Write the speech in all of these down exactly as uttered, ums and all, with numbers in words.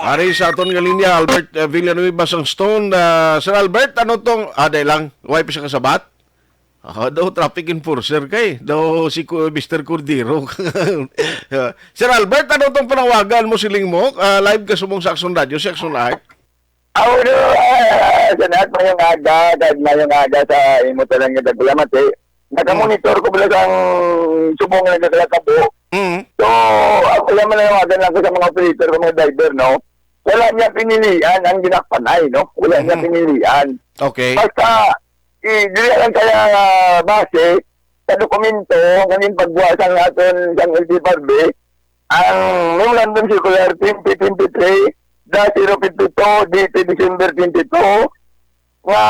Ari sa aton nga linya, Albert, uh, Villanueva sang Stone. Uh, Sir Albert, ano tong, ah, dahil lang, why pa siya kasabat? Ah, daw traffic enforcer kay, daw si Ku-, Mister Cordero. Uh, Sir Albert, ano tong panawagan mo, siling mo? Ah, live ka subong sa Action Radio, sa Action Art. Aw, no, ah, sa lahat, mayong aga, kag mayong aga sa imo tanan nga dagulamat, eh. Nakamonitor ko bala sang subong nga nagkakatabo. Mm. So, ako lang, manawagan lang ko sa mga operator, sa mga driver, no? Wala niya pinilian ang ginakpanay, no? Wala niya Mhm. pinilian. Okay. Basta, i-, dili lang kaya, ah, base sa dokumento nga ginpagwa sang aton sang L T F R B, ang Memorandum Circular twenty twenty-three dash zero fifty-two, dated December twenty-two, nga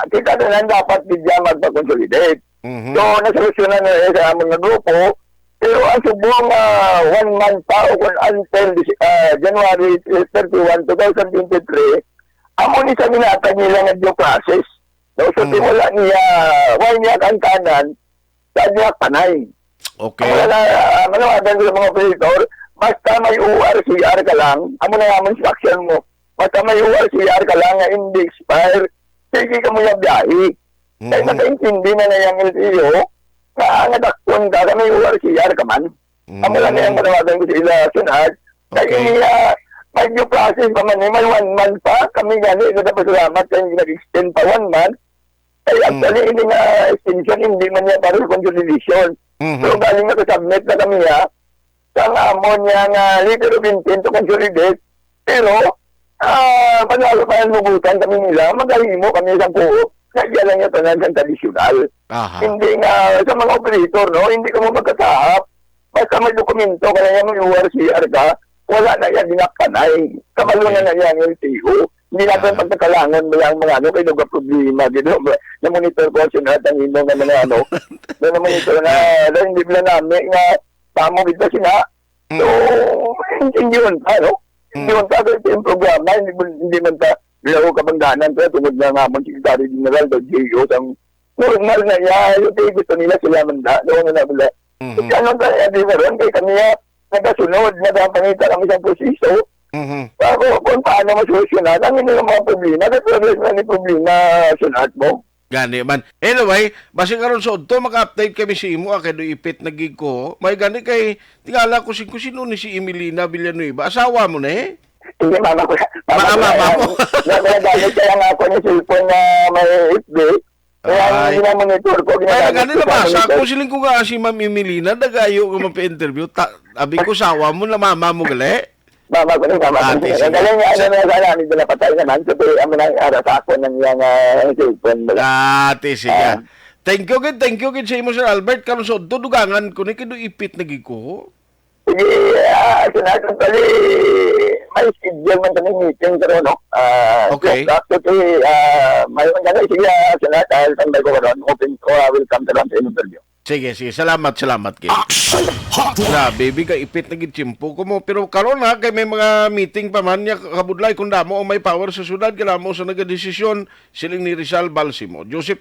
kita na lang dapat gid siya magpa-consolidate. Mhm. So, nasolusyonan na eh sa amon nga grupo, pero ang subong nga one month pa o kung until this, ah, January thirty-one, two thousand twenty-three, amo ni sa ginatag nila nga due process. No, so, Mm. wala niya, wala niya kaangtanan sa niya panay. Okay. Amo na, ah, manawagan sa mga operator, basta may O R C R ka lang, amo na ang instruction mo. Basta may O R C R ka lang nga hindi expire, sige ka mo yung biyahe. Kaya Mhm. nakaintindi na na yung L T O, na nga dakpon ka, na may O R C R ka man. Amo lang na yung Mm. manawagan ko sa ila, Sunad. Kaya Okay. niya, may due process pa man, eh, may one month pa, kami gani, nagpasalamat kay nag-extend pa one month. Kay Mm. actually, ini nga extension, hindi man niya para sa consolidation. Mhm. Pero galing nakasubmit na kami, ha, sa amon niya nga letter of intent to consolidate. Pero, ah, panalo pa yan, mubutan kami nila, magahimo kami sa kuo. Kaya lang yung tanan sa tradisyonal. Aha. Hindi nga, sa mga operator, no, hindi ka mo magkasahap. Basta may dokumento ka na yan, may O R C R ka, wala na yan, dinakpan ay. Kabalo Okay. na na yan, L T O. Hindi natin Ah. pagkakalangan mo lang mga ano, kay nagka-problema, gid, no? Na-monitor ko, sinat ang imo nga mga ano. Na na-monitor na, dahil hindi nila nami nga, tamo kita sila. So, Mm. intindiyon pa, no? Mm. Intindiyon pa, kasi yung programa, hindi, mo- hindi man ta, bilaw kabangdanan pa, tungod na nga, mong Secretary General, daw G E O, sang normal na niya, yung kay gusto nila, sila man na, doon na nila. Mhm. Kasi ano tayo, di ba ron? Kay kami, ah, nagasunod, nagapangita kami sa proseso. Mhm. Ako, kung paano masolusyonan ang inyong mga problema, kasi problema ni problema, sunod mo. Gani man. Anyway, basi karon sa udto, maka-update kami sa imo, ah, kay do ipit na gid ko. May gani kay, tingala ko si, kung sino ni si Emelina Villanueva. Asawa mo na eh? Hindi, mama ko. Mama, mama mo. Nagagamit kaya nga ako ng cellphone na may F B. Kaya ang Ay. ginamonitor ko, Kaya ginagamit gani ko sa nabasa monitor. ko, siling ko nga si Ma'am Emelina, nagayo nga magpa-interview. Ta-, abi ko, sawa mo na mama mo gali? Mama ko ni mama ko. Ate, sige. Ang galing nga, ano na sana, hindi na patay naman. So, pero amo na, ara sa ako nang iyang, ah, cellphone, wala. Ate, sige. Ah. Thank you gid, thank you gid sa imo, Sir Albert. Karon sa udto, dugangan ko ni, kay do ipit na gid ko. Sige, ah, Sir Albert, actually, may schedule man kami meeting, pero, no? Ah, Okay. so, actually, ah, may man gani, sige, ah, Sir Albert, ah, standby ko karon. Open ko, ah, welcome karon sa interview. Sige, sige. Salamat, salamat, kay. Action Hotline. Grabe, bigay ipit na gid tiyempo ko mo. Pero karon, ha, kay may mga meeting pa man niya, kabudlay, kung damo o may power sa syudad, kay damo sa nagadesisyon, siling ni Rizal Balsimo. Joseph